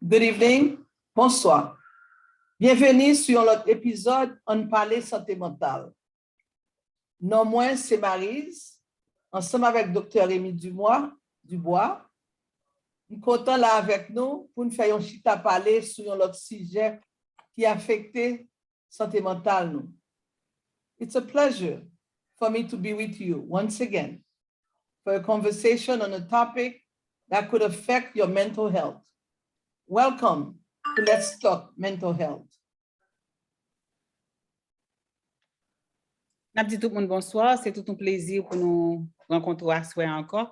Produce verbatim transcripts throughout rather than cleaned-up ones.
Good evening. Bonswa. Byenveni sou yon lòt epizòd Ann Pale Sante Mantal. Non mwen se Maryse, ansanm avèk Doktè Remy Dumois, Dubois. M kontan la avèk nou pou n fè yon chita pale sou yon lòt sijè ki afekte sante mantal nou. It's a pleasure for me to be with you once again for a conversation on a topic that could affect your mental health. Welcome to Let's Talk Mental Health. N ap di tout moun bonswa. Se tout yon plezi pou nou rankontre w aswè a ankò.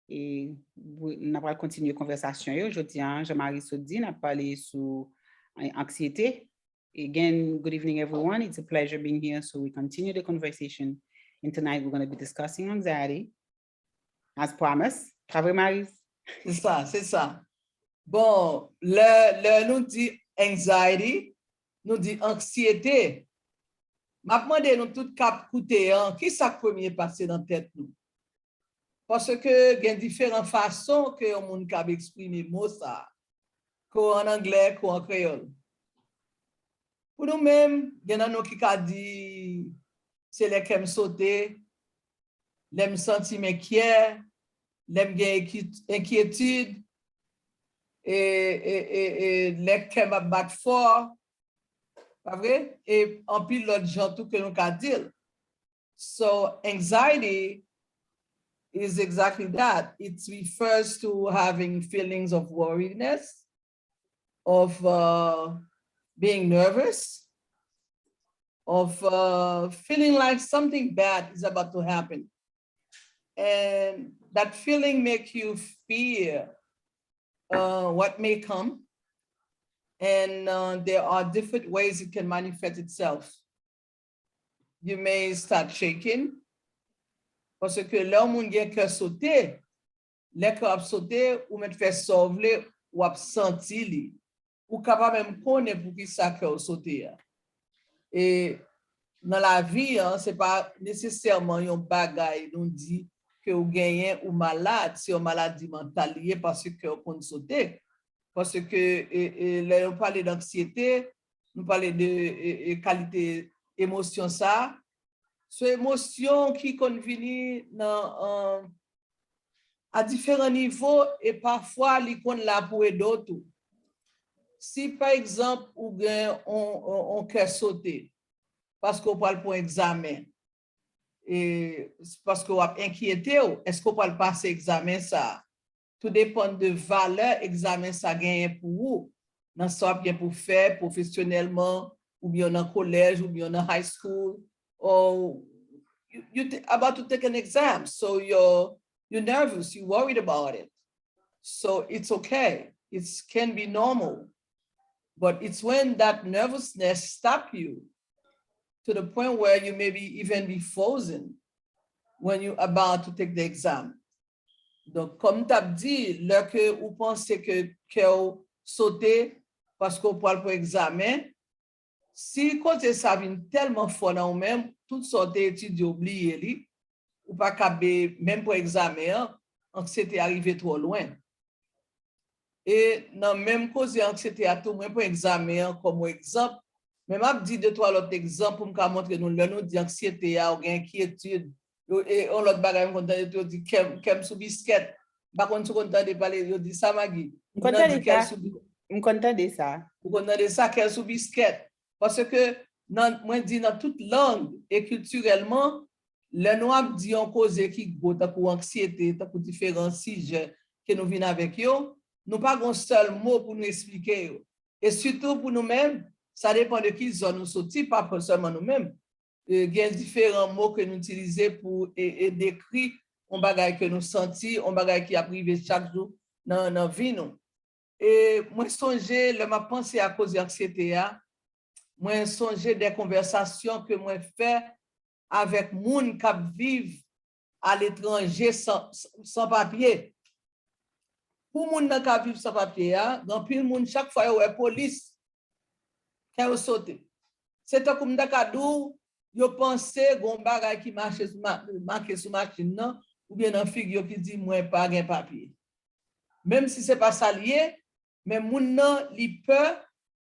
E n ap pral kontinye konvèsasyon yo. Jodi a, jan Maryse sot di, n ap pale sou anksyete. Again, good evening, everyone. It's a pleasure being here. So we continue the conversation. And tonight we're going to be discussing anxiety, as promised. Pa vre, Maryse? Se sa, se sa. Bon, lè, lè nou di anxiety, nou di anksyete. M ap mande nou tout k ap koute an, ki sa k premye pase nan tèt nou? Paske gen diferan fason ke yon moun kab eksprime mo sa, ko an anglè, ko an kreyòl. Pou nou menm, gen nan nou ki ka di se lè kè m sote, lè m santi m enkyè, lè m gen enkyetid, e, e, e, e lè kè m ap bat fò, pa vre? E anpil lòt jan tou ke nou ka di l. So, anxiety is exactly that. It refers to having feelings of worriness, of uh, being nervous, of uh, feeling like something bad is about to happen. And that feeling make you fear uh, what may come. And uh, there are different ways it can manifest itself. You may start shaking. Paske lè yon moun gen kè sote, lè kè w ap sote, ou mèt fè sa w vle, w ap santi li. Ou ka pa menm konnen poukisa kè w sote a. E nan lavi an, se pa nesesèman yon bagay nou di ke w genyen ou malad, se yon maladi mantal li ye paske kè w konn sote. Paske e, e, lè nou pale d anksyete, nou pale de e, e, kalite emosyon sa a. Se emosyon ki konn vini nan an, a diferan nivo e pafwa li konn la pou ede w tou. Si pa egzanp ou gen on, on, on kè sote, paske w pral pou egzamen, e paske w ap enkyete w, èske w pral pase egzamen sa a? Tou depann de valè egzamen sa genyen pou ou, nan sa w ap gen pou fè pwofesyonèlman, oubyen nan kolèj, oubyen nan high school, or you, you about to take an exam, so you're, you're nervous, you're worried about it. So it's okay. It can be normal. But it's when that nervousness stop you to the point where you maybe even be frozen when you about to take the exam. Donk, kòm m t ap di, lè ke ou panse ke kè w sote paske w pral pou egzamen, si koze sa vin tèlman fò nan ou menm, tout sa w te etidye w bliye li, ou pa kab menm pou egzamen an, anksyete a rive twò lwen. E nan menm koze anksyete a tou, mwen pran egzamen an kòm egzanp, men m ap di de twa lòt egzanp pou m ka montre nou lè nou di anksyete a, ou gen enkyetid, e yon lòt bagay m konn tande tou, yo di kè m sou biskèt. M pa konn si w konn tande pale, yo di sa, Magi? M konn tande sa. M konn tande sa. Ou konn tande sa, kè sou biskèt. Paske nan, mwen di nan tout lang e kiltirèlman, lè nou ap di yon koze ki gwo tankou anksyete, tankou diferan sijè ke nou vin avèk yo, nou pa gen yon sèl mo pou nou eksplike yo. E sitou pou nou menm, sa depann de ki zòn ou soti, pa sèlman nou menm. E, gen diferan mo ke nou itilize pou e, e dekri yon bagay ke nou santi, yon bagay ki ap rive chak jou nan, nan vi nou. E mwen sonje, lè m ap panse a koze anksyete a, mwen sonje de konvèsasyon ke mwen fè avèk moun k ap viv aletranje san, san papye. Pou moun nan k ap viv san papye a, gen anpil moun, chak fwa yo wè polis, kè yo sote. Se tankou m ta ka di w, yo panse gen yon bagay ki mache sou ma, make sou machin nan, oubyen nan figi yo ki di mwen pa gen papye. Menm si se pa sa l ye, Men moun nan, li pè,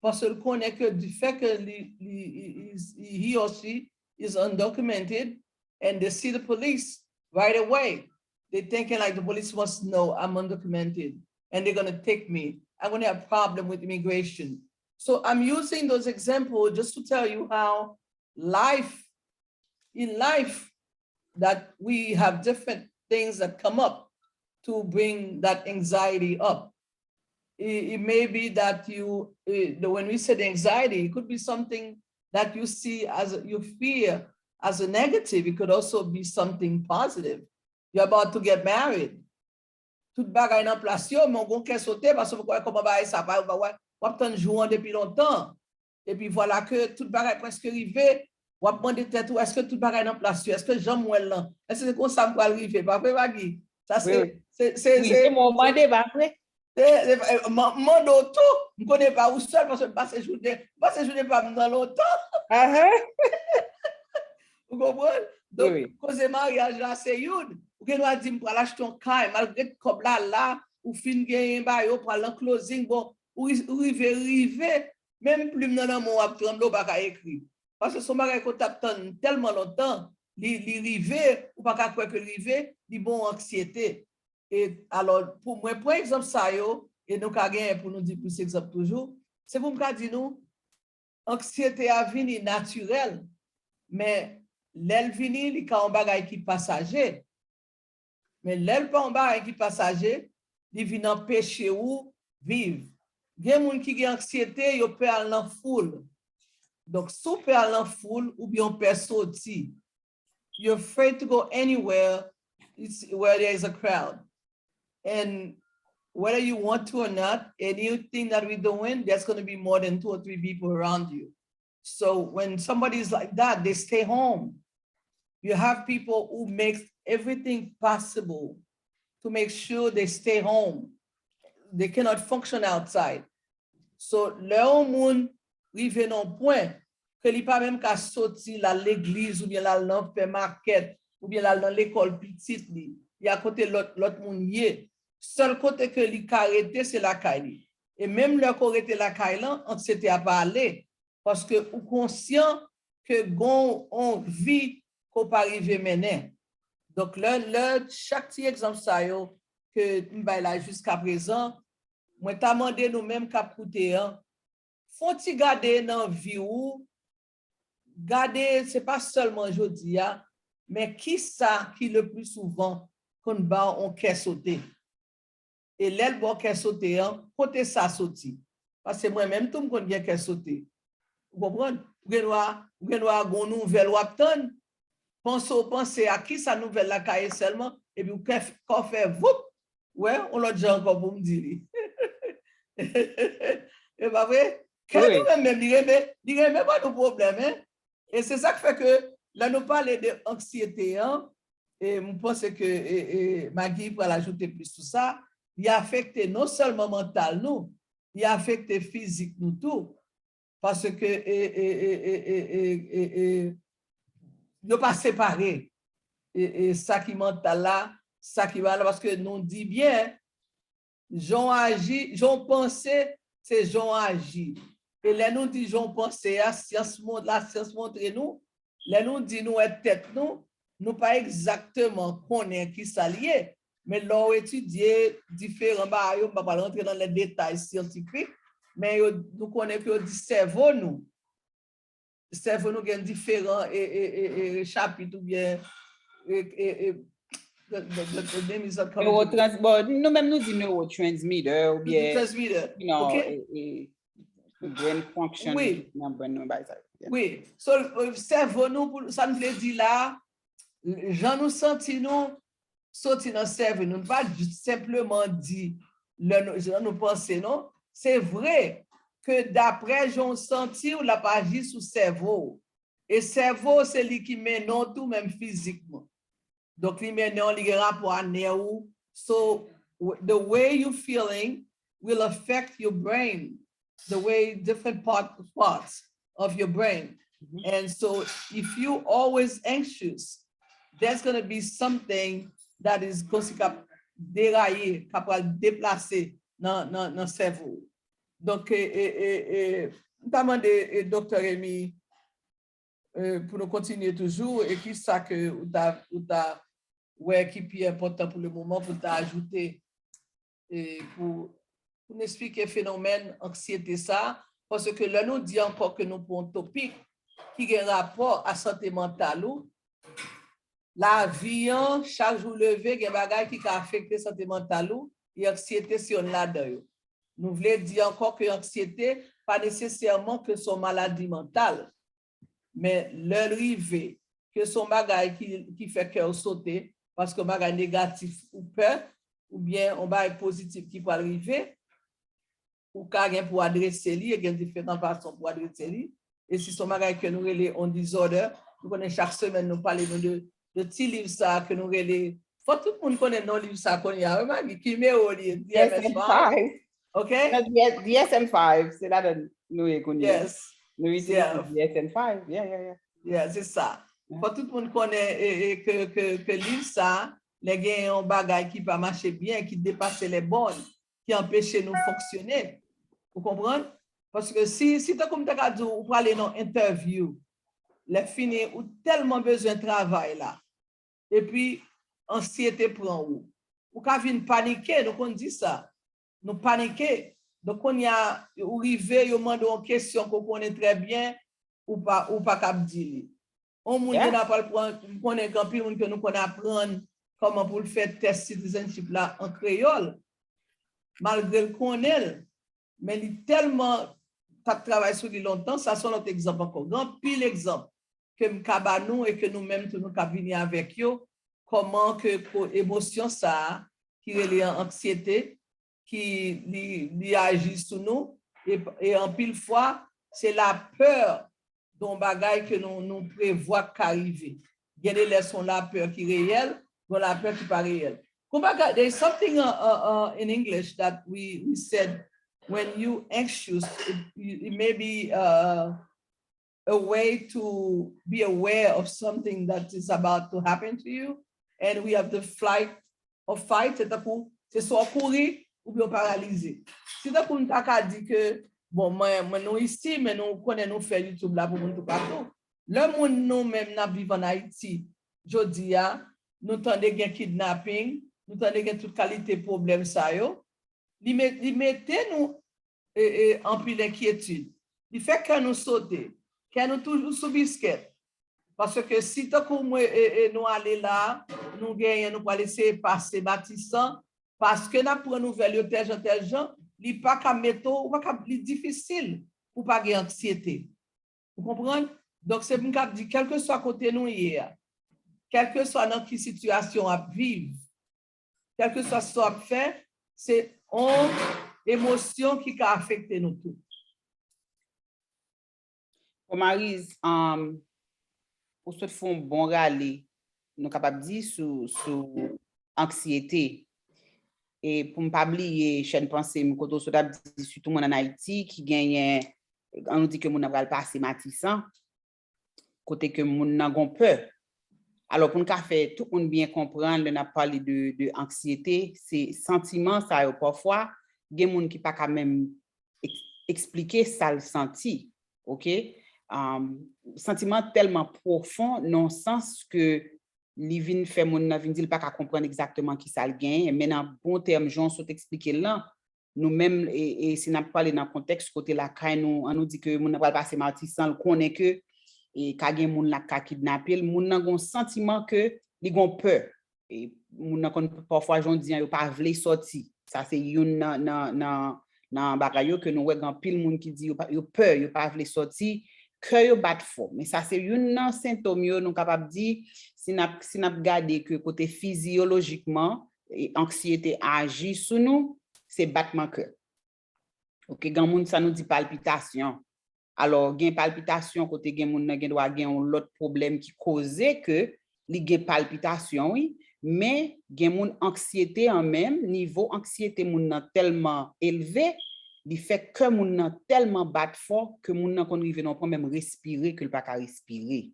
paske l konnen ke du fait que li, li, he or she is undocumented and they see the police right away, they thinking like the police must know I'm undocumented and they're gonna take me. I'm gonna have problem with immigration. So I'm using those examples just to tell you how life, in life, that we have different things that come up to bring that anxiety up. It, it may be that you, eh, the, when we say the anxiety, it could be something that you see as a, you fear as a negative. It could also be something positive. You're about to get married. Tout bagay nan plas yo, men w gon kè sote, paske w kwè kòman bagay sa, w ap tann jou an depi lontan. Epi vwala ke tout bagay prèske rive, w ap mande tèt ou, èske tout bagay nan plas yo? Èske jan m wè l lan? Èske se konsa m pral rive? Pa vre, Magi? Sa se, se, se, se, se mwen w mande, pa vre? Se, se, eh, man, mande w tou. M konnen pa ou sèl, paske m pase jounen, m pase jounen pa m nan lontan. Ou konprann? Donk, koze maryaj la, se youn. Ou gen dwa di, m pral achte yon kay, malgre kòb la la, ou fin genyen bagay yo, pral nan closing, bon, ou ri-, ou rive, rive, menm plim nan nan men w ap tranble, ou pa ka ekri. Paske se yon bagay ke w t ap tann tèlman lontan, li, li rive, ou pa ka kwè ke l rive, li ba w anksyete. E alò, pou mwen pran egzanp sa yo, e nou ka genyen pou nou di plis egzanp toujou, se pou m ka di nou, anksyete a vini natirèl, men lè l vini, li ka yon bagay ki pasaje. Men lè l pa yon bagay ki pasaje, li vin anpeche ou viv. Gen moun ki gen anksyete, yo pè al nan foul. Donk, si w pè al nan foul, oubyen w pè soti, you're afraid to go anywhere it's, where there is a crowd. And whether you want to or not, anything that we're doing, there's going to be more than two or three people around you. So when somebody is like that, they stay home. You have people who make everything possible to make sure they stay home. They cannot function outside. So, lè yon moun rive nan yon pwen ke li pa menm ka soti, l al legliz, oubyen l al nan fè makèt, oubyen l al nan lekòl pitit li, li a kote lòt, lòt moun ye. Sèl kote ke li ka rete, se lakay li. E menm lè ke w rete lakay lan, anksyete a pa ale, paske ou konsyan ke gon on vi ke w pa rive mennen. Donk, lè, lè chak ti egzanp sa yo ke m bay la jiskaprezan, mwen ta mande nou menm k ap koute an, fè yon ti gade nan vi w, gade, se pa sèlman jodi a, men kisa ki le pli souvan konn ba w on kè sote? E lè l ba w kè sote an, kote sa soti? Paske mwen menm tou, m konn gen kè sote. Ou konprann? Ou gen dwa, ou gen dwa gon nouvèl w ap tann, panse w panse a kisa nouvèl la ka ye sèlman, epi w kè, kò fè voup, wè, on lòt jan ankò pou m di li. E pa vre? Kè nou menm, menm, li renmen, li renmen ba nou pwoblèm, en. E se sa k fè ke lè nou pale de anksyete an, e m panse ke, e, e, Maggie pral ajoute plis sou sa, li afekte non sèlman mantal nou, li afekte fizik nou tou. Paske, e, e, yo pa separe. E, e sa ki mantal la, sa ki pa la, paske nou di byen, jan w aji, jan w panse, se jan w aji. E lè nou di jan w panse a, syans mon-, lasyans montre nou, lè nou di nou wè tèt nou, nou pa egzakteman konnen kisa l ye. Men lè w etidye diferan bagay yo, m pa pral rantre nan lè detay syantifik, men yo, nou konnen ke yo di sèvo nou. Sèvo nou gen diferan, e, e, e, e, chapit oubyen, e, e, e, the, the, the, the name is not coming to me. Neurotrans-, bon, nou menm nou di neurotransmitter oubyen, transmitter, you know, ok, e, e, brain function, wi, nan brain nou, bagay sa yo. Wi. So, e, sèvo nou, pou, sa n vle di la, jan nou santi nou, soti nan sèvo nou. Nou pa jis senpleman di lè nou, jan nou panse, non. Se vre ke daprè jan w santi w, l ap aji sou sèvo w. E sèvo w, se li ki mennen w tou, menm fizikman. Donk, li mennen w, li gen rapò a nè w. So, w-, the way you feeling will affect your brain, the way different part, parts of your brain. And so, if you always anxious, there's gonna be something that is konsi k ap deraye, k ap pral deplase nan, nan, nan sèvo w. Donk, e, e, e, e, m ta mande e, Doktè Remy, e, pou nou kontinye toujou, e ki sa ke ou ta, ou ta wè ki pi enpòtan pou le moman pou ta ajoute e, pou, pou n eksplike fenomèn anksyete sa, paske lè nou di ankò ke nou pran yon topik ki gen rapò a sante mantal ou, lavi an, chak jou leve, gen bagay ki ka afekte sante mantal ou, e anksyete se yonn ladan yo. Nou vle di ankò ke anksyete pa nesesèman ke se yon maladi mantal. Men lè l rive ke se yon bagay ki, ki fè kè w sote, paske yon bagay negatif ou pè, oubyen yon bagay pozitif ki pral rive, ou ka gen pou adrese li, e gen diferan fason pou adrese li. E si se yon bagay ke nou rele on disorder, nou konnen chak semèn nou pale nou de, de ti liv sa a ke nou rele, fò tout moun konnen non liv sa a kounye a, wi, Maggie, ki nimewo li ye, D S M five. Ok? Non, D S M five, se ladan nou ye kounye a. Yes. Nou itilize D S M five, yeah, yeah, yeah. Yeah, se sa. Fò tout moun konnen e, e, ke, ke, ke liv sa, lè gen yon bagay ki pa mache byen, ki depase lè bòn, ki anpeche nou fonksyone. Ou konprann? Paske si, si tankou m te ka di w, ou prale nan entèvyou, lè fini, ou tèlman bezwen travay la, epi ansyete pran ou. Ou ka vin panike, nou konn di sa. Nou panike. Donk, kounye a, ou rive, yo mande w yon kesyon ke w konnen trè byen, ou pa, ou pa kab di li. On moun ke n ap pral pran, m konnen gen anpil moun ke nou konn aprann kòman pou l fè tès citizenship la an kreyòl. Malgre l konnen l, men li tèlman t ap travay sou li lontan, sa se yon lòt egzanp ankò. Gen anpil egzanp ke m ka ba nou e ke nou menm tou nou ka vini avèk yo, kòman ke ko-, emosyon sa a, ki rele an anksyete, ki li, li aji sou nou, e, e anpil fwa, se lapè de yon bagay ke nou, nou prevwa k ka rive. Gen de lè se yon lapè ki reyèl, gen lapè ki pa reyèl. Kon bagay, there's something uh, uh, uh, in English that we, we said when you anxious, it, it may be uh, a way to be aware of something that is about to happen to you. And we have the flight or fight, se tankou, se swa w kouri oubyen w paralize. Si tankou m ta ka di ke, bon, mwen, mwen nou isi, men nou konnen nou fè YouTube la pou moun toupatou. Lè moun nou menm n ap viv an Ayiti, jodi a, nou tande gen kidnaping, nou tande gen tout kalite pwoblèm sa yo, li, met, li mete nou e, e, anpil enkyetid. Li fè kè nou sote. Kè nou toujou sou biskèt. Paske si tankou mwen e, e, nou ale la, nou genyen, nou pral eseye pase Matisan, paske n ap pran nouvèl yo tèl jan, tèl jan, li pa ka mete w, ou pa ka, li difisil pou pa gen anksyete. Ou konprann? Donk, se pou m kab di, kèlkeswa kote nou ye a, kèlkeswa nan ki sitiyasyon w ap viv, kèlkeswa sa w ap fè, se yon emosyon ki ka afekte nou tout. Bon, Marise, um, ou sot fè yon bon rale, nou kapab di, sou, sou anksyete. E pou m pa bliye chèn panse m, kote w sot ap di, sitou moun ann Ayiti ki genyen, an nou di ke moun nan pral pase Matisan, kote ke moun nan gon pè. Alò, pou n ka fè tout moun byen konprann, lè n ap pale de, de anksyete, se santiman sa yo pafwa, gen moun ki pa ka menm ek-, eksplike sa l santi, oke? Um, santiman tèlman pwofon nan sans ke li vin fè moun nan vin di l pa ka konprann egzakteman ki sa l genyen, men nan bon tèm, jan w sot eksplike l lan, nou menm, e, e si n ap pale nan kontèks kote lakay nou, an nou di ke moun nan pral pase Matisan, l konnen ke e ka gen moun la k ka kidnape l, moun nan gon santiman ke li gon pè. E moun nan konn pafwa jan w di an, yo pa vle sòti. Sa se youn nan, nan, nan, nan bagay yo ke nou wè gen anpil moun ki di yo, pa, yo pè, yo pa vle sòti, kè yo bat fò. Men sa se youn nan sentòm yo nou kapab di, si n ap, si n ap gade ke kote fiziyolojikman, e, anksyete aji sou nou, se batman kè. Oke, gen moun sa nou di palpitasyon. Alò, gen palpitasyon kote gen moun nan gen dwa gen yon lòt pwoblèm ki koze ke li gen palpitasyon, wi. Men, gen moun anksyete an menm, nivo anksyete moun nan tèlman elve, li fè kè moun nan tèlman bat fò ke moun nan konn rive nan yon pwen menm respire ke l pa ka respire.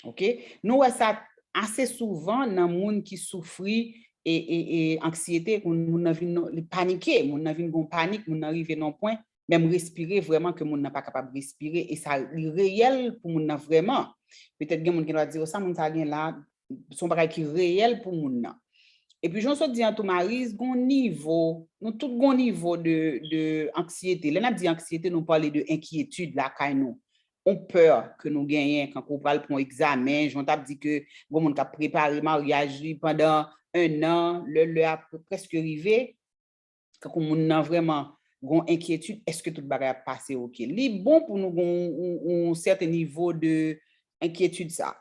Oke? Nou wè sa ase souvan nan moun ki soufri e, e, e anksyete, moun, moun nan vin, li panike, moun nan vin gon panik, moun nan rive nan pwen, menm respire vrèman ke moun nan pa kapab respire, e sa li reyèl pou moun nan vrèman. Petèt gen moun ki va di, "O, sa moun sa gen la, se yon bagay ki reyèl pou moun nan." Epi jan w sot di an tou, Marise, gon nivo, nou tout gon nivo de, de anksyete. Lè n ap di anksyete, nou pale de enkyetid lakay nou. Yon pè ke nou genyen, kankou w pral pran yon egzamen, jan w t ap di ke gon moun k ap prepare maryaj li pandan en an, lè lè a prèske rive, kankou moun nan vrèman gon enkyetid, èske tout bagay ap pase oke? Li bon pou nou gon yon, yon sèten nivo de enkyetid sa.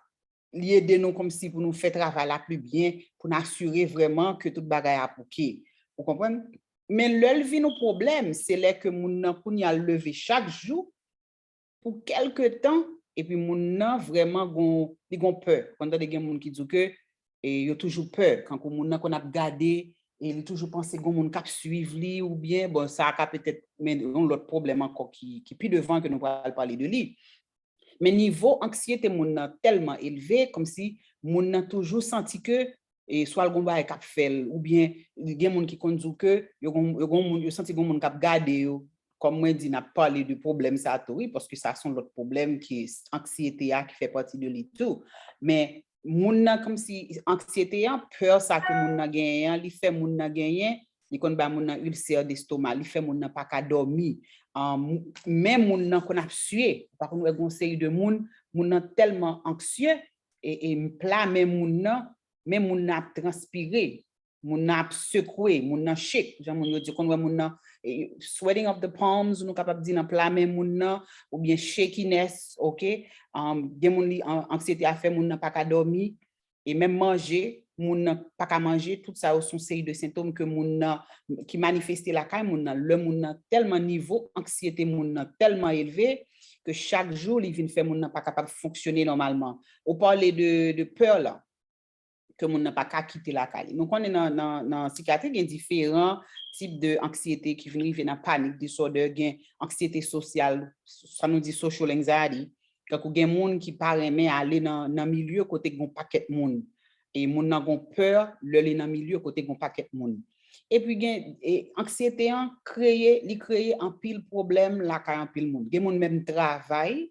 Li ede nou kòmsi pou nou fè travay la pli byen, pou n asire vrèman ke tout bagay ap oke. Ou konprann? Men lè l vin yon pwoblèm, se lè ke moun nan kounye a l leve chak jou, pou kèlke tan, epi moun nan vrèman gon, li gon pè. Ou konn tande gen moun ki di w ke, e, yo toujou pè, kankou moun nan konn ap gade, e li toujou panse gon moun k ap swiv li, oubyen, bon, sa a ka petèt men yon lòt pwoblèm ankò ki, ki pi devan ke nou pral pale de li. Men nivo anksyete moun nan tèlman elve, kòmsi moun nan toujou santi ke, e, swa l gon bagay k ap fè l, oubyen gen moun ki konn di w ke yo gon, yo gon moun, yo santi gon moun k ap gade yo. Kòm mwen di, n ap pale de pwoblèm sa tou, wi, paske sa se yon lòt pwoblèm ki anksyete a, ki fè pati de li tou. Men moun nan, kòmsi anksyete an, pè sa ke moun nan genyen an, li fè moun nan genyen, li konn bay moun nan ilsè destoma, li fè moun nan pa ka dòmi. An, men moun nan konn ap sye, ou pa konn wè gon seri de moun, moun nan tèlman anksye, e, e pla men moun nan, men moun nan ap transpire, moun nan ap sekwe, moun nan shake, jan moun yo di, konn wè moun nan, e, sweating of the palms, nou kapab di nan pla men moun nan, oubyen shakiness, oke? Um, gen moun li, an, anksiyete a fè moun nan pa ka dòmi, e menm manje, moun nan pa ka manje, tout sa yo se yon seri de sentòm ke moun nan, ki manifeste lakay moun nan, lè moun nan tèlman nivo anksiyete moun nan tèlman elve, ke chak jou li vin fè moun nan pa kapab fonksyone nòmalman. Ou pale de, de pè la, ke moun nan pa ka kite lakay li. Nou konnen nan, nan, nan sikyatri gen diferan tip de anksiyete ki vin rive nan panic disorder, gen anksiyete sosyal, sa nou di social anxiety, tankou gen moun ki pa renmen ale nan, nan milye kote gen yon pakèt moun. E moun nan gen pè lè li nan milye kote gen yon pakèt moun. Epi gen, e, anksiyete an kreye, li kreye anpil pwoblèm lakay anpil moun. Gen moun menm travay,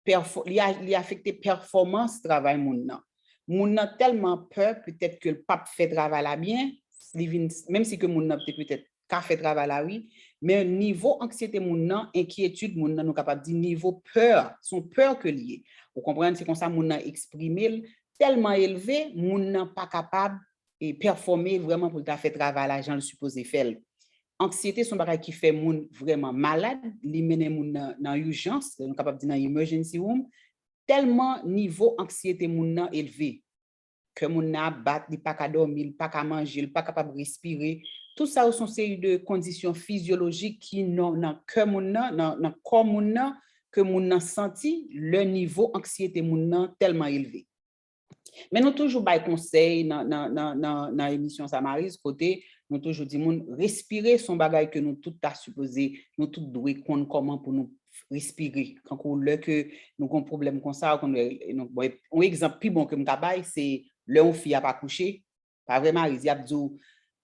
pèfò-, li a-, li afekte pèfòmans travay moun nan. Moun nan tèlman pè, petèt ke l p ap fè travay la byen, li vin, menm si ke moun nan te petèt ka fè travay la, wi, men nivo anksiyete moun nan, enkyetid moun nan, nou kapab di nivo pè, se yon pè ke li ye. Ou konprann? Se konsa moun nan eksprime l, tèlman elve, moun nan pa kapab, e, pèfòme vrèman pou l ta fè travay la jan l sipoze fè l. Anksiyete se yon bagay ki fè moun vrèman malad, li mennen moun nan, nan ijans, nou kapab di nan emergency room, tèlman nivo anksiyete moun nan elve. Kè moun nan ap bat, li pa ka dòmi, li pa ka manje, li pa kapab respire. Tout sa yo se yon seri de kondisyon fizyolojik ki nan, nan kè moun nan, nan, nan kò moun nan, ke moun nan santi lè nivo anksiyete moun nan tèlman elve. Men nou toujou bay konsèy nan, nan, nan, nan, nan emisyon sa, Marise, kote nou toujou di moun, respire se yon bagay ke nou tout ta sipoze, nou tout dwe konn kòman pou nou respire. Kankou lè ke nou gon pwoblèm konsa, ou konn wè, nou, bon, yon egzanp pi bon ke m ka bay, se lè yon fi ap akouche, pa vre, Marise, y ap di w,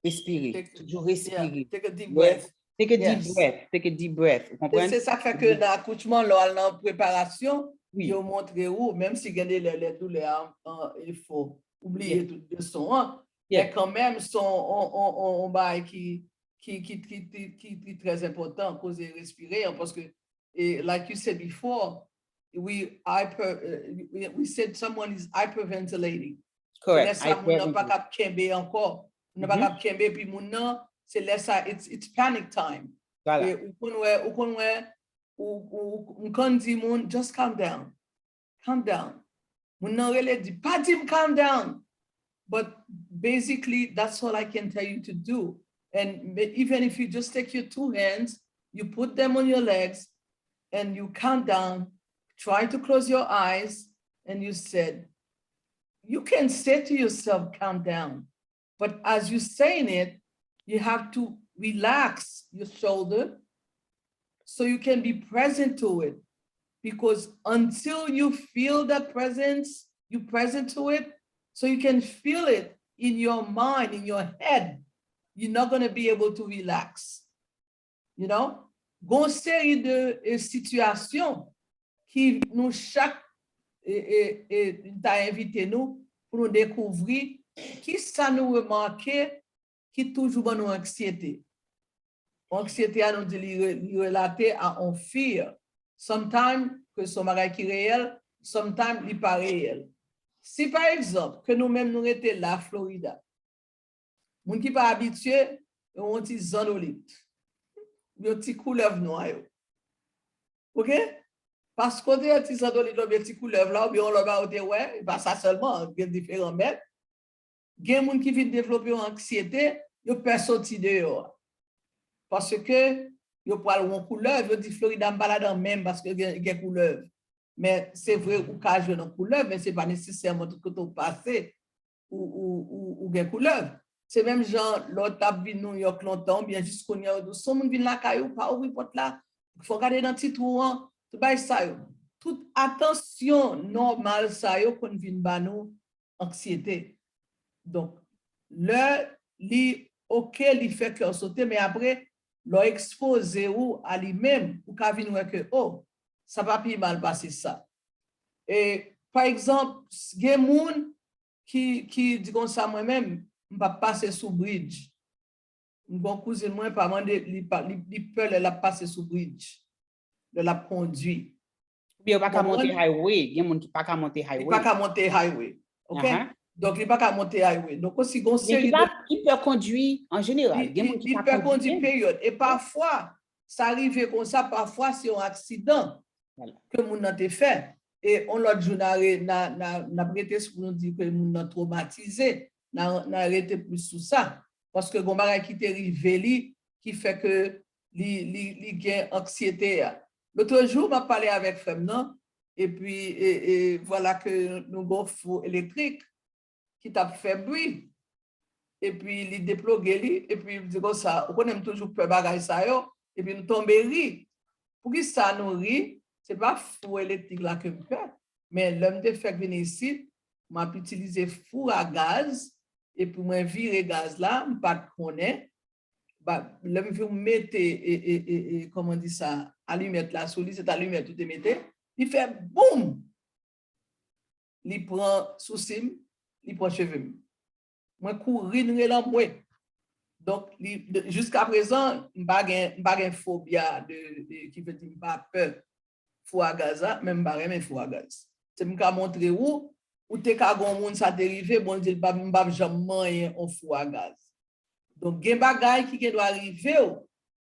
respire, toujou respire. Take a deep breath. Take a deep breath, take a deep breath. Ou konprann? Se sa k fè ke nan akouchman, lè w al nan preparasyon, yo montre ou, menm si gen de lè, lè doulè a, an, e fò, ou bliye tout leson an. Men kanmenm, se yon, on, on, on, on bagay ki, ki, ki, ki, ki, ki, ki trè enpòtan, koze respire an, paske, e, like you said before, we hyper, uh, we, we said someone is hyperventilating. Lè sa, moun nan pa kab kenbe ankò. Moun nan pa kab kenbe, epi moun nan, se lè sa, it's, it's panic time. E ou konn wè, ou konn wè, ou, ou, ou konn di moun, just calm down. Calm down. Moun nan rele, di, pa di m calm down. But basically, that's all I can tell you to do. And even if you just take your two hands, you put them on your legs, and you count down, try to close your eyes, and you said, you can say to yourself, calm down. But as you're saying it, you have to relax your shoulder so you can be present to it. Because until you feel that presence, you present to it, so you can feel it in your mind, in your head, you're not going to be able to relax. You know? Gon seri de e, sitiyasyon ki nou chak e, e, e, ta envite nou pou nou dekouvri ki sa nou remake ki toujou ban nou anksyete. Anksyete a nou di li, li relate a on fear. Sometimes ke se yon bagay ki reyèl, sometimes li pa reyèl. Si pa egzanp ke nou menm nou rete la Florida, moun ki pa abitye, yo yon ti zandolit, yon ti koulèv nwa yo. Oke? Paske w te yon ti zandolit oubyen ti koulèv la, oubyen yon lòt bagay ou te wè, e pa sa sèlman, gen diferan mèt. Gen moun ki vin devlope yon anksyete, yo pè soti deyò a. Paske yo pral wè yon koulèv, yo di Florida m pa ladan menm paske gen, gen koulèv. Men se vre ou ka jwenn yon koulèv, men se pa nesesèman tout kote ou pase ou, ou, ou, ou gen koulèv. Se menm jan lè w t ap vin New York lontan, oubyen jis kounye a, yo di w, si yon moun vin lakay ou, pa ouvri pòt la, fò w gade nan ti twou an, tout bagay sa yo. Tout atansyon nòmal sa yo konn vin ba nou anksyete. Donk, lè li oke, li fè kè w sote, men apre, lè w ekspoze ou a li menm, ou ka vin wè ke, o, sa pa pi mal pase sa. E, pa egzanp, gen moun ki, ki di konsa, mwen menm, m p ap pase sou bridge. M gon kouzin mwen pa mande, li, pa, li, li pè lè l ap pase sou bridge, lè l ap kondui. Oubyen yo pa ka monte highway, gen moun ki pa ka monte highway. Li pa ka monte highway, ok? Donk, li pa ka monte highway. Donk, osi gon seri de... Ki pè kondui an jeneral. Gen moun ki pa kondui, peryòd. E pafwa, sa rive konsa, pafwa se yon aksidan ke moun nan te fè. E yon lòt jou, n a re, n a, n a, n ap rete sou pou nou di ke moun nan twomatize, n a, n a rete plis sou sa. Paske gon bagay ki te rive li, ki fè ke li, li, li gen anksyete a. Lotrejou, m ap pale avèk frè m nan, epi, e, e, vwala ke nou gon fou elektrik ki t ap fè bri. Epi li deploge li, epi li di konsa, ou konnen m toujou pè bagay sa yo, epi m tonbe ri. Poukisa nou ri? Se pa fou elektrik la ke m pè, men lè m te fèk vin isit, m ap itilize fou a gaz, epi mwen vire gaz la, m pa t konnen, ba, lè m vin mete, e, e, e, e, kòman di sa, alimèt la sou li, se t alimèt ou te mete, li fè boum! Li pran sousi m, li pran cheve m. Mwen kouri, n rele anmwe. Donk, li, de, jiska prezan, m pa gen, m pa gen fobya de, de, ki vle di m pa pè fou a gaz la, men m pa renmen fou a gaz. Se m ka montre ou, ou te ka gon moun sa te rive, bon, l di l pa, m p ap janm manyen on fou a gaz. Donk, gen bagay ki gen dwa rive w,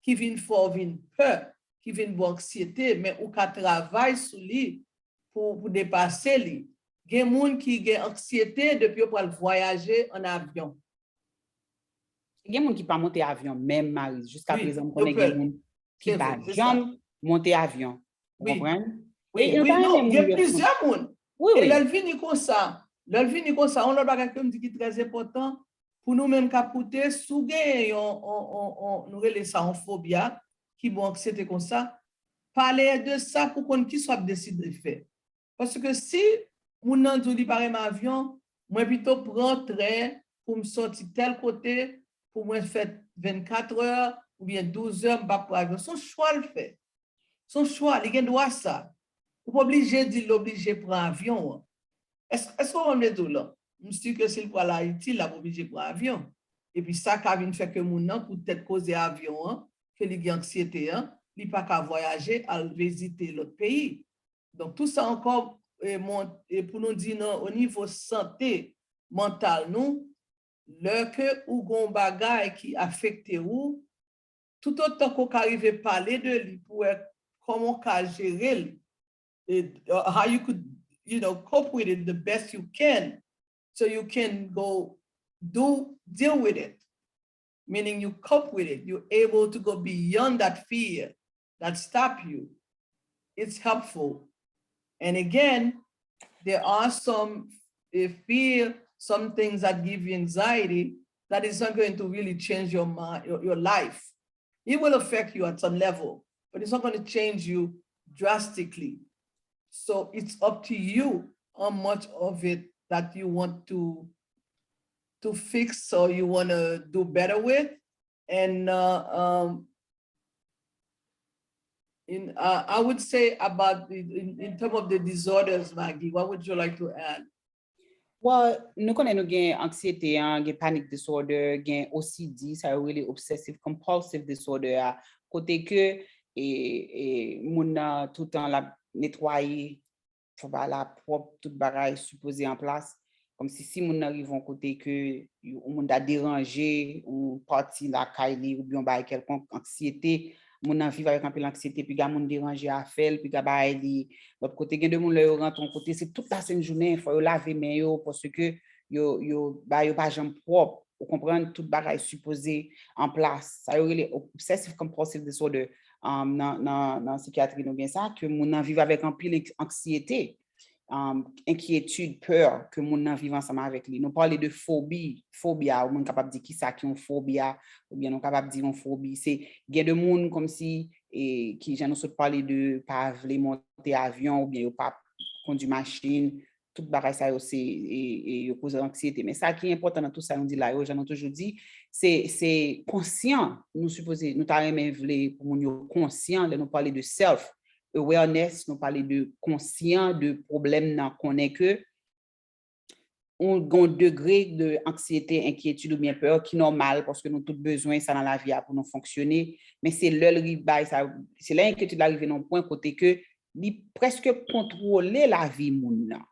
ki vin fè w vin pè, ki vin ba w anksyete, men ou ka travay sou li pou, pou depase li. Gen moun ki gen anksyete depi yo pral vwayaje an avyon. Gen moun ki pa monte avyon, menm Marie, jiska prezan m konnen gen moun ki pa janm monte avyon. Ou konprann? Wi, wi, non, gen plizyè moun. E lè l vini konsa, lè l vini konsa, yon lòt bagay ke m di ki trè enpòtan, pou nou menm k ap koute, si w genyen yon, yon, yon, yon, nou rele sa yon fobya, ki bon, anksyete konsa, pale de sa pou konn kisa w ap deside fè. Paske si moun nan di w li pa renmen avyon, mwen pito pran tren pou m sòti tèl kote, pou mwen fè vennkat è oubyen douz è, m p ap pran avyon. Se yon chwa l fè. Se yon chwa, li gen dwa sa. Ou pa oblije di l oblije pran avyon an. Èske, èske w konprann m vle di w lan? M si ke si l pral Ayiti, l ap oblije pran avyon. Epi sa ka vin fè ke moun nan, poutèt koze avyon an, ke li gen anksyete an, li pa ka vwayaje al vizite lòt peyi. Donk, tou sa ankò, e, mon, e, pou nou di nan, o nivo sante mantal nou, lè ke ou gon bagay ki afekte ou, toutotan ke w ka rive pale de li pou wè kòman w ka jere l, e, uh, how you could, you know, cope with it the best you can, so you can go do, deal with it. Meaning you cope with it. You're able to go beyond that fear that stop you. It's helpful. And again, there are some, if fear, some things that give you anxiety, that is not going to really change your mind, your, your life. It will affect you at some level, but it's not going to change you drastically. So it's up to you how much of it that you want to to fix or you want to do better with. And uh, um, In, uh, I would say about the, in, in term of the disorders, Maggie, what would you like to add? Well, nou konnen nou gen anksiyete an, gen panic disorder, gen O C D, sa yo rele obsessive compulsive disorder a, kote ke e, e, moun nan toutan l ap netwaye, fò bagay la pwòp, tout bagay sipoze an plas. Kòmsi si moun nan rive yon kote ke yon moun ta deranje yon pati lakay li oubyen yon bagay kèlkonk, anksiyete, moun nan viv avèk anpil anksiyete, piga moun deranje afè l, piga bagay li lòt kote. Gen de moun lè yo rantre yon kote, se tout lasenn jounen, fò yo lave men yo, paske yo, yo, bagay yo pa janm pwòp. Ou konprann, tout bagay sipoze an plas. Sa yo rele obsessive compulsive disorder. Um, nan, nan, nan sikyatri, nou gen sa, ke moun nan viv avèk anpil ank- anksiyete, um, enkyetid, pè ke moun nan viv ansanm avèk li. Nou pale de fobi, fobi a, ou moun kapab di kisa ki yon fobi a, oubyen nou kapab di yon fobi. Se gen de moun kòmsi, e, ki jan nou sot pale de pa vle monte avyon, oubyen yo pa kondwi machin, tout bagay sa yo se e, e, yo koze anksiyete. Men sa ki enpòtan nan tout sa nou di la yo, jan nou toujou di, se, se konsyan. Nou sipoze, nou ta renmen vle pou moun yo konsyan lè nou pale de self awareness, nou pale de konsyan de pwoblèm nan, konnen ke ou gen yon degre de anksiyete, enkyetid oubyen pè ki nòmal, paske nou tout bezwen sa nan lavi a pou nou fonksyone. Men se lè l rive bay sa, se lè enkyetid la rive nan yon pwen kote ke li prèske kontwole lavi moun nan.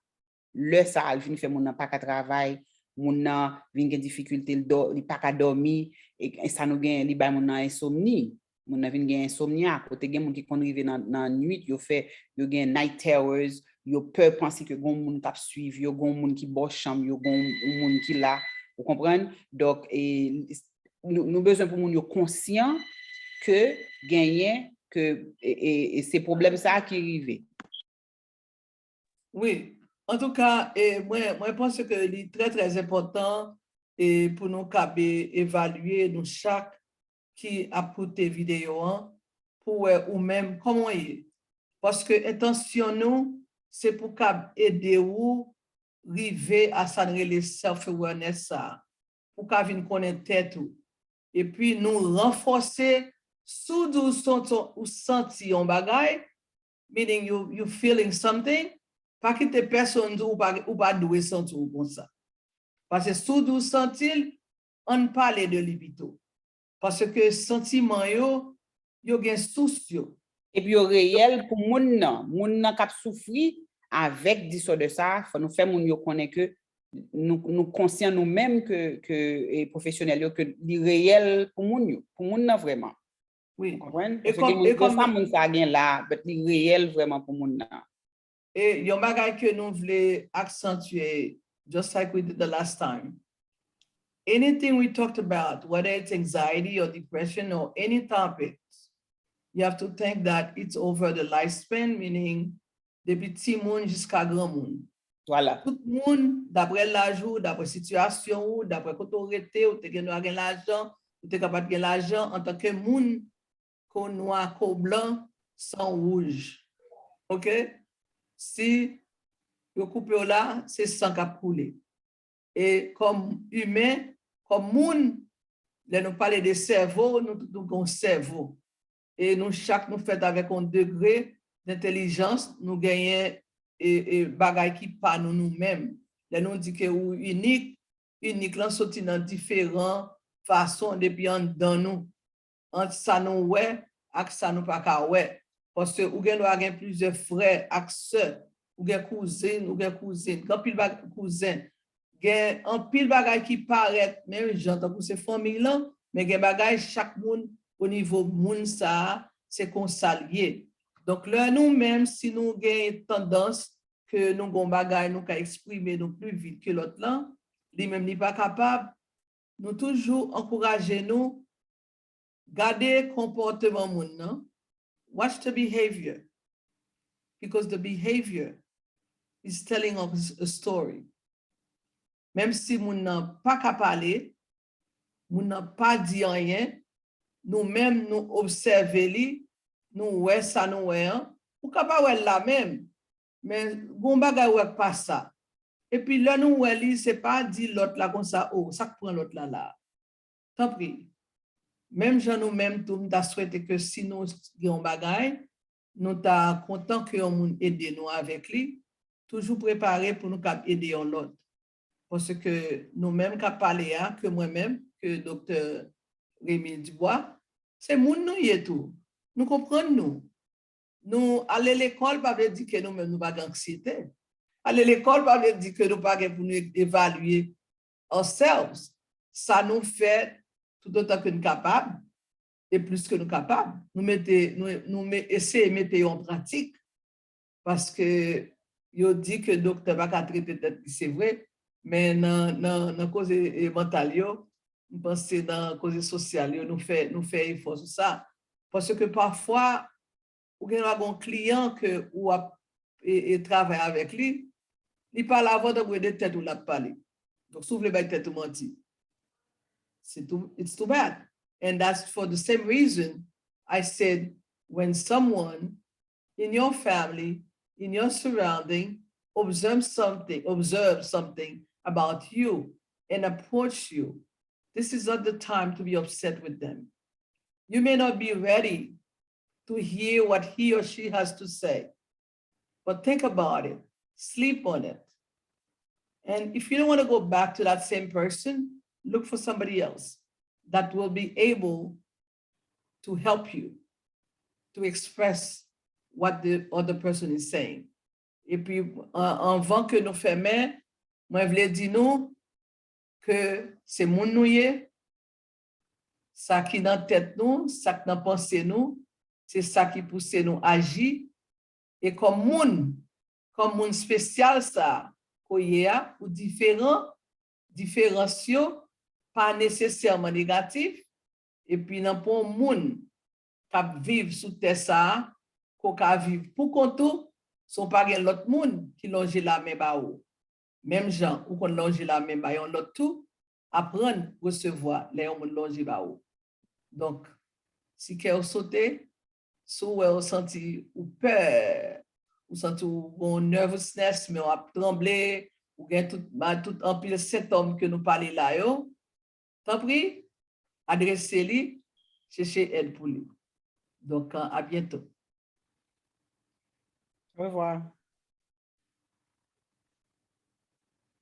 Lè sa a, l vin fè moun nan pa ka travay, moun nan vin gen difikilte, l dò- li pa ka dòmi, e, e sa nou gen, li bay moun nan ensomni. Moun nan vin gen ensomnia, kote gen moun ki konn rive nan, nan nwit, yo fè, yo gen night terrors, yo pè panse ke gon moun k ap swiv yo, gon moun ki bò chanm yo, gon yon moun ki la, ou konprann? Donk, e, nou, nou bezwen pou moun yo konsyan ke genyen, ke, e, e, e se pwoblèm sa a ki rive. Wi, antouka, e, mwen, mwen panse ke li trè, trè enpòtan e, pou nou kab e, evalye nou chak ki ap koute videyo an, pou wè ou menm kòman w ye. Paske entansyon nou, se pou kab ede ou rive a sa n rele self-awareness sa a, pou ka vin konnen tèt ou. Epi nou ranfòse, si w di w santi, ou santi yon bagay, meaning you, you feeling something, pa kite pèsonn di w ou pa, ou pa dwe santi w konsa. Paske si w di w santi l, ann pale de li pito. Paske santiman yo, yo gen sous yo. Epi yo reyèl pou moun nan. Moun nan k ap soufri avèk disorder sa, fò nou fè moun yo konnen ke nou, nou konsyan nou menm ke, ke e, pwofesyonèl yo, ke li reyèl pou moun yo, pou moun nan vrèman. Wi. Ou konprann? Paske gen moun, gen sa moun sa gen la, but li reyèl vrèman pou moun nan. E yon bagay ke nou vle aksantye, just like we did the last time. Anything we talked about, whether it's anxiety or depression or any topics, you have to think that it's over the lifespan, meaning depi timoun jiska granmoun. Vwala. Tout moun, dapre laj ou, dapre sitiyasyon ou, dapre kote w rete, ou te gen dwa gen lajan, ou te ka pa t gen lajan, antanke moun, ke w nwa, ke w blan, san w wouj. Oke? Si yo koupe w la, se san k ap koule. E kòm imen, kòm moun, lè nou pale de sèvo, nou tout nou gen yon sèvo. E nou chak nou fèt avèk yon degre dentèlijans, nou genyen e, e bagay ki pa nou nou menm. Lè nou di ke ou inik, inik lan soti nan diferan fason depi anndan nou, ant sa nou wè ak sa nou pa ka wè. Paske ou gen dwa gen plizyè frè ak sè, ou gen kouzin, ou gen kouzin, gen anpil bag- kouzen, gen anpil bagay ki parèt menm jan, tankou se fanmiy lan, men gen bagay chak moun, o nivo moun sa a, se konsa l ye. Donk, lè nou menm, si nou gen tandans ke nou gen yon bagay nou ka eksprime nou pli vit ke lòt lan, li menm li pa kapab, nou toujou ankouraje nou gade konpòteman moun nan, watch the behavior, because the behavior is telling us a story. Menm si moun nan pa ka pale, moun nan pa di anyen, nou menm nou obsève li, nou wè sa nou wè an, ou ka pa wè l la menm, men gon bagay ou wè k pa sa. Epi lè nou wè li, se pa di lòt la konsa, o, sa k pran lòt la la? Tanpri, menm jan nou menm tou, m ta swete ke si nou gen yon bagay, nou ta kontan ke yon moun ede nou avèk li, toujou prepare pou nou kab ede yon lòt. Paske nou menm k ap pale a, ke mwen menm, ke Doktè Remy Dubois, se moun nou ye tou. Nou konprann nou. Nou ale lekòl pa vle di ke nou menm nou pa gen anksyete. Ale lekòl pa vle di ke nou pa gen pou nou evalye ourselves. Sa nou fè toutotan ke nou kapab, e plis ke nou kapab. Nou mete, nou, nou me, eseye mete yo an pratik. Paske yo di ke doktè pa ka trete tèt li, se vre, men nan, nan, nan koze, e, mantal yo, m panse nan koze sosyal yo, nou fè, nou fè efò sou sa. Paske pafwa, ou gen dwa gen yon kliyan ke ou ap, e, e, travay avèk li, li pale avè w tankou e de tèt ou l ap pale. Donk, si w vle bay tèt ou manti, se too, it's too bad. And that's for the same reason I said when someone in your family, in your surrounding, observe something, observe something about you and approach you, this is not the time to be upset with them. You may not be ready to hear what he or she has to say, but think about it, sleep on it. And if you don't want to go back to that same person, look for somebody else that will be able to help you to express what the other person is saying. Epi, an-, anvan ke nou fèmen, mwen vle di nou ke se moun nou ye, sa ki nan tèt nou, sa k nan panse nou, se sa ki pouse nou aji. E kòm moun, kòm moun espesyal sa a ke w ye a, ou diferan, diferans yo pa nesesèman negatif, epi nan pou yon moun k ap viv sou tè sa a, ke w ka viv pou kont ou, san w pa gen lòt moun ki lonje lamen ba ou. Menm jan ou konn lonje lamen ba yon lòt tou, aprann resevwa lè yon moun lonje ba ou. Donk, si kè w sote, si w wè w santi ou pè, ou santi w gen yon nervousness, men w ap tranble, ou gen tout, ba, tout anpil sentòm ke nou pale la yo, tanpri, adrese li, chèche èd pou li. Donk, à bientôt. Au revoir.